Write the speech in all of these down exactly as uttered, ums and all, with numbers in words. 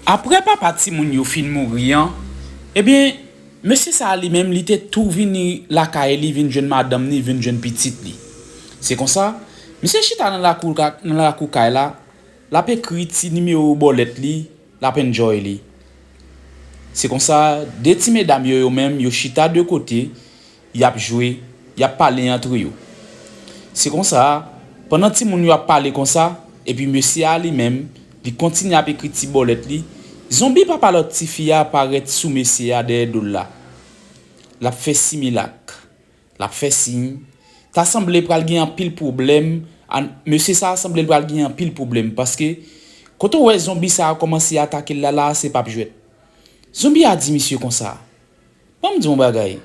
Apre papa timoun yo fin mouri an, ebyen, mesye sa a li menm, li te tou vini lakay li, vin jwenn madanm ni, vin jwenn pitit li. Se konsa, misye chita nan lakou, nan lakou kay la, l ap ekri ti nimewo bòlèt li, l ap enjoy li. Se konsa, de ti medam yo, yo menm, yo chita de kote, y ap jwe, y ap pale antre yo. Se konsa, pandan timoun yo ap pale konsa, epi mesye a li menm, li kontinye ap ekri ti bòlèt li, zonbi papa lòt tifi a parèt sou mesye a dèyè do l la. L ap fè similak. L ap fè siy. Ta sanble pral gen anpil pwoblèm. An, mesye sa a sanble l pral gen anpil pwoblèm, paske kote w wè zonbi sa a kòmanse atake l la, la a se p ap jwèt. Zonbi a di misye konsa, "Ban m di w yon bagay.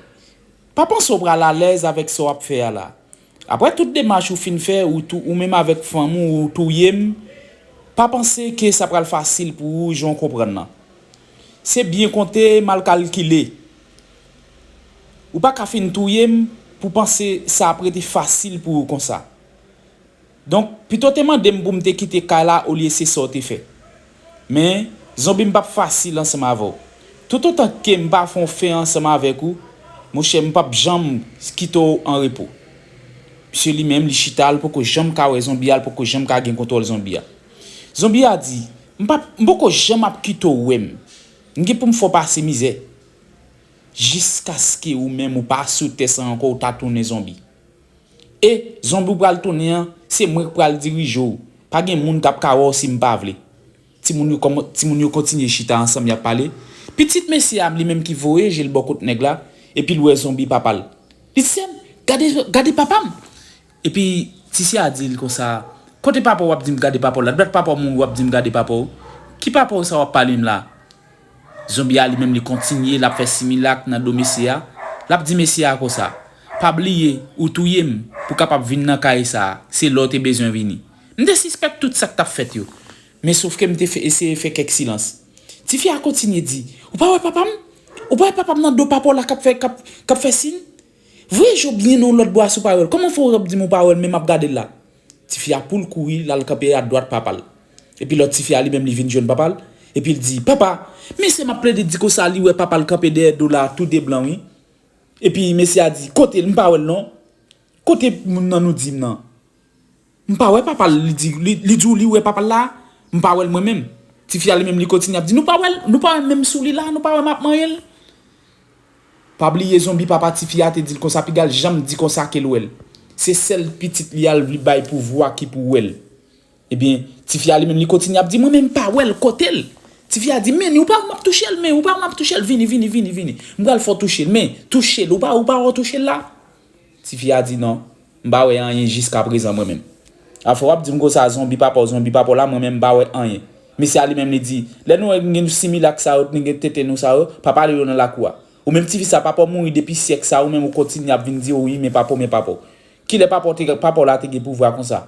Pa panse w pral alèz avèk sa w ap fè a la. Apre tout demach ou fin fè, ou tou, ou menm avèk fanm ou, ou touye m, pa panse ke sa pral fasil pou ou, jan w konprann nan. Se byen konte, mal kalkile. Ou pa ka fin touye m pou panse sa ap rete fasil pou ou konsa. Donk, pito w te mande m pou m te kite kay la olye se sa w te fè. Men, zonbi m p ap fasil ansanm avè w. Toutotan ke m pa fè yon fen ansanm avèk ou, monchè, m p ap janm kite w an repo." Misye li menm, li chita, l poko janm ka wè zonbi a, l poko janm ka gen kontwòl zonbi a. Zonbi a di, "M p ap, m poko janm ap kite w wè m. M gen pou m fè w pase mizè. Jiskaske ou menm ou pa sou tè sa ankò, ou ta tounen zonbi. E zonbi ou pral tounen an, se mwen k pral dirije w. Pa gen moun k ap ka wè w si m pa vle." Timoun yo kòman-, timoun yo kontinye chita ansanm, y ap pale. Pitit mesye a li menm ki voye je l bò kot nèg la, epi l wè zonbi papa l. Li di, "Sè m, gade, gade papa m." Epi tifi a di l konsa, "Kote papa w w ap di m gade papa w la? Dat papa w mouri w ap di m gade papa w? Ki papa w sa w ap pale m la?" Zonbi a li menm li kontinye, l ap fè similak nan do mesye a. L ap di mesye a konsa, "Pa bliye, ou touye m pou kapab vin nan kay sa a, se la w te bezwen vini." M te sispèk tout sa k t ap fèt yo. Men sofke m te fè, eseye fè kèk silans. Tifi a kontinye di, "Ou pa wè papa m? Ou pa wè papa m nan do papa w la k ap fè, k ap, k ap fè siy? Voye je w byen nan yon lòt bò a si w pa wè l. Kòman fè w ap di m ou pa wè l, men m ap gade l la?" Tifi a pou l kouri, l al kanpe adwat papa l. Epi lòt tifi a li menm li vin jwenn papa l, epi l di, "Papa, men sè m ap plede di konsa li wè papa l kanpe dèyè do la tou de blan wi." Epi mesye a di, "Kote l? M pa wè l non. Kote moun nan nou di m nan? M pa wè papa l." Li di, li, li di w li wè papa l la, "M pa wè l mwen menm." Tifi a li menm li kontinye ap di, "Nou pa wè l, nou pa wè menm sou li la, nou pa wè m ap manyen l." Pa bliye zonbi papa tifi a te di l konsa, piga l janm di konsa ke l wè l. Se sèl pitit li a l vle bay pouvwa ki pou wè l. Ebyen, tifi a li menm li kontinye ap di, "Mwen menm pa wè l, kote l?" Tifi a di, "Men ou pa wè m ap touche l, men ou pa wè m ap touche l, vini, vini, vini, vini. M pral fè w touche l, men touche l, ou pa, ou pa wè w touche l la?" Tifi a di, "Non, m pa wè anyen jiska prezan mwen menm." Afè w ap di m konsa, zonbi papa w, zonbi papa w la, mwen menm m pa wè anyen. Mesye a li menm li di, "Lè nou wè gen similak sa yo, nou gen tete nou sa yo, pa pale yo nan lakou a. Ou menm tifi sa, papa w mouri depi syèk sa, ou menm ou kontinye ap vin di, 'O wi, men papa w, men papa w.' Kilè papa w te, papa w la te gen pouvwa konsa?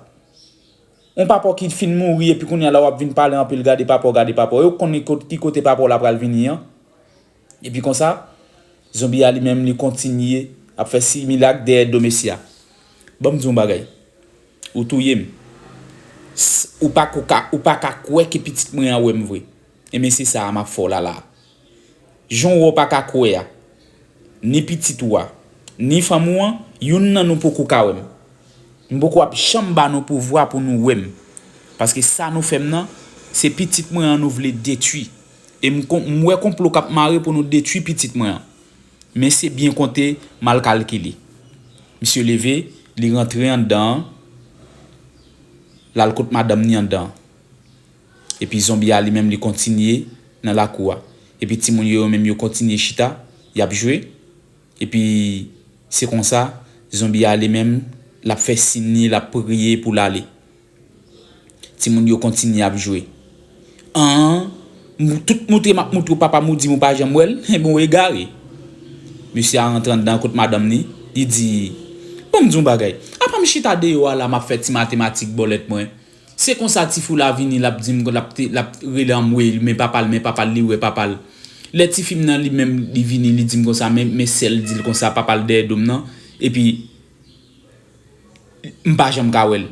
Yon papa w ki fin mouri epi kounye a la w ap vin pale anpil, 'Gade papa w, gade papa w.' Yo konnen kot, ki kote papa w la pral vini an?" Epi konsa, zonbi a li menm li kontinye ap fè similak dèyè do mesye a. "Ban m di w yon bagay. Ou touye m. S-, ou pa ko ka, ou pa ka kwè ke pitit mwen an wè m vre. Ebyen se sa a m ap fè w la la a. Jan w wè w pa ka kwè a, ni pitit ou a, ni fanm ou an, youn nan nou poko ka wè m. M poko ap janm ba nou pouvwa pou nou wè m. Paske sa nou fè m nan, se pitit mwen an nou vle detwi. E m kon-, m wè konplo k ap mare pou nou detwi pitit mwen an. Men se byen konte, mal kalkile." Misye leve, li rantre anndan an, l al kot madanm ni anndan an. Epi zonbi a li menm li kontinye nan lakou a. Epi timoun yo, yo menm yo kontinye chita, y ap jwe. Epi se konsa, zonbi a li menm, l ap fè siy ni, l ap priye pou l ale. Timoun yo kontinye ap jwe. An, mou-, tout moutre m ap moutre w papa m ou di m ou pa janm wè l, ebyen w egare. Mesye a rantre anndan kot madanm ni, li di, "Ban m di w yon bagay. Apa m chita deyò a la m ap fè ti matematik bòlèt mwen. Se konsa tifi w la vini, l ap di m, l ap te, l ap rele anmwey, men papa l, men papa l, li wè papa l. Lè tifi m nan li menm, li vini, li di m konsa, men, men sè l di l konsa, papa l dèyè do m nan. Epi, m pa janm ka wè l.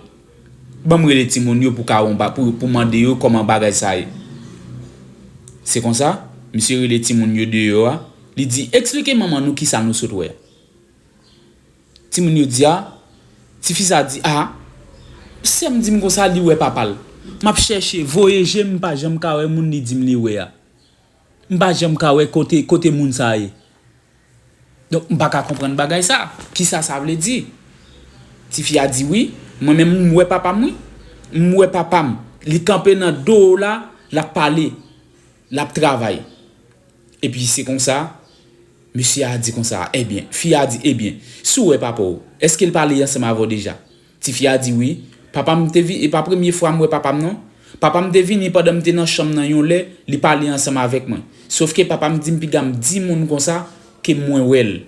Ban m rele timoun yo pou ka wè yon ba-, pou, pou mande yo kòman bagay sa ye." Se konsa, misye rele timoun yo deyò a, li di, "Eksplike manman nou kisa nou sot wè a." Timoun yo di a, tifi sa di, "A, sè m di m konsa li wè papa l. M ap chèche, voye je m, m pa janm ka wè moun li di m li wè a. M pa janm ka wè kote, kote moun sa ye. Donk, m pa ka konprann bagay sa. Kisa sa vle di?" Tifi a di, "Wi, mwen menm m wè papa m, wi. M wè papa m. Li kanpe nan do w la, l ap pale, l ap travay." Epi se konsa, mesye a di konsa, "Ebyen," fi a di, "Ebyen, si w wè papa w, èske l pale ansanm avè w deja?" Tifi a di, "Wi, papa m te vini, e pa premye fwa m wè papa m non. Papa m te vini pandan m te nan chanm nan yon lè, li pale ansanm avèk mwen. Sofke papa m di m piga m di moun konsa ke mwen wè l.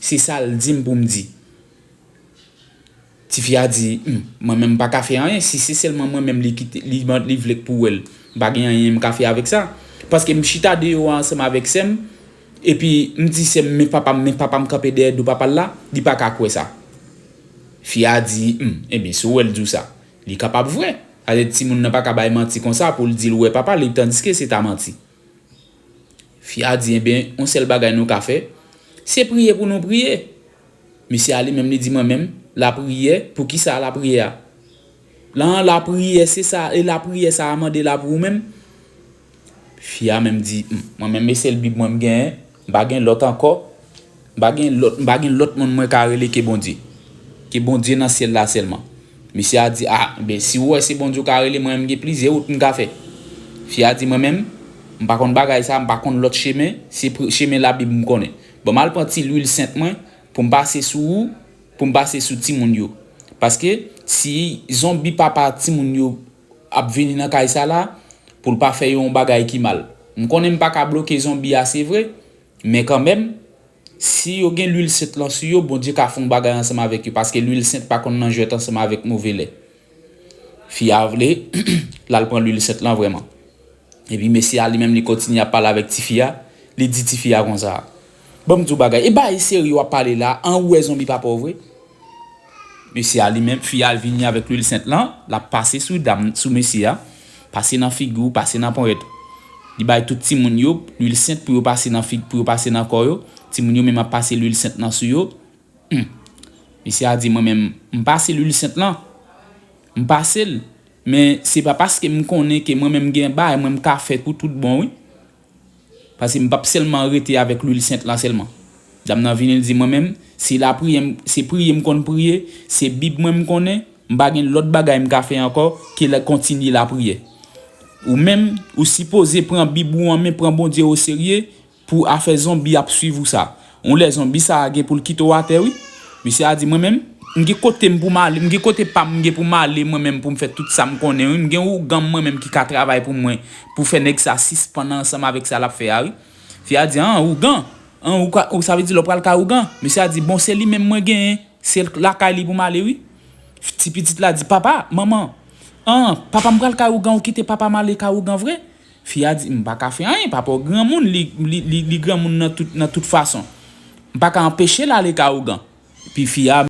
Se sa l di m pou m di." Tifi a di, "Humm, mwen menm m pa ka fè anyen, si se sèlman mwen menm li kite, li, li vle k pou wè l, m pa gen anyen m ka fè avèk sa. Paske m chita deyò a ansanm avèk sè m, epi m di sè m, 'Men papa m, men papa m kanpe dèyè do papa l la,' li pa ka kwè sa." Fi a di, "Humm, ebyen, si w wè l di w sa, li kapab vre. Alè timoun nan pa ka bay manti konsa pou l di l wè papa li, tandiske se ta manti." Fi a di, "Ebyen, yon sèl bagay nou ka fè, se priye pou nou priye." Mesye a li menm li di, "Mwen menm, lapriyè, pou kisa lapriyè a? Lan lapriyè, se sa, e lapriyè sa a mande la pou ou menm?" Fi a menm di, "Humm, mwen menm, e sèl Bib mwen m genyen, m pa gen lòt ankò, m pa gen lòt, m pa gen lòt moun mwen ka rele ke Bondye. Ke Bondye nan syèl la sèlman." Mesye a di, "A, ben, si w wè se Bondye w ka rele, mwen menm gen plizyè wout m ka fè." Fi a di, "Mwen menm, m pa konn bagay sa, m pa konn lòt chemen, se pri-, chemen Labib m konnen. Ban m al pran ti lwil sent mwen pou m pase sou ou, pou m pase sou timoun yo. Paske si zonbi papa timoun yo ap vini nan kay sa la, pou l pa fè yo yon bagay ki mal. M konnen m pa ka bloke zonbi a, se vre, men kanmenm, si yo gen lwil sent lan sou yo, Bondye ka fè yon bagay ansanm avèk yo, paske lwil sent pa konn nan jwèt ansanm avèk move lè." Fi a vle l al pran lwil sent lan vrèman. Epi mesye a li menm li kontinye ap pale avèk tifi a, li di tifi a konsa, "Ban m di w bagay, e bagay serye w ap pale la, an ou wè zonbi papa w vre?" Mesye a li menm, fi a vini avèk lwil sent lan, l ap pase sou dam, sou mesye a, pase nan figi w, pase nan ponyèt. Li bay tout timoun yo lwil sent pou yo pase nan fig, pou yo pase nan kò yo. Timoun yo menm ap pase lwil sent lan sou yo. Hmm. Mesye a di, "Mwen menm, m pase lwil sent lan. M pase l. Men se pa paske m konnen ke mwen menm gen bagay mwen m ka fè pou tout bon, wi. Paske m p ap sèlman rete avèk lwil sent lan sèlman." Dam nan vini, l di, "Mwen menm, se lapriyè m, se priye m konn priye, se Bib mwen m konnen, m pa gen lòt bagay m ka fè ankò ke la, kontinye lapriyè. Ou menm, ou sipoze pran Bib ou an men, pran Bondye oserye, pou afè zonbi ap swiv ou sa. Yon lè zonbi sa a gen pou l kite w atè, wi." Mesye a di, "Mwen menm, m gen kote m pou m ale, m gen kote pa m, m gen pou m ale mwen menm pou m fè tout sa m konnen, wi. M gen ougan m mwen menm ki ka travay pou mwen, pou fè nèg sa sispann ansanm avèk sa l ap fè a, wi." Fi a di, "An, ougan? An, ou ka, ou, sa vle di lè w pral kay ougan?" Mesye a di, "Bon, se li menm mwen genyen, se lakay li pou m ale, wi." Ti pitit la di, "Papa, manman, an, papa m pral kay ougan, ou kite papa m ale kay ougan vre?" Fi a di, "M pa ka fè anyen, papa w granmoun, li, li, li, li granmoun nan tout, nan tout fason. M pa ka anpeche l ale kay ougan." Epi fi a,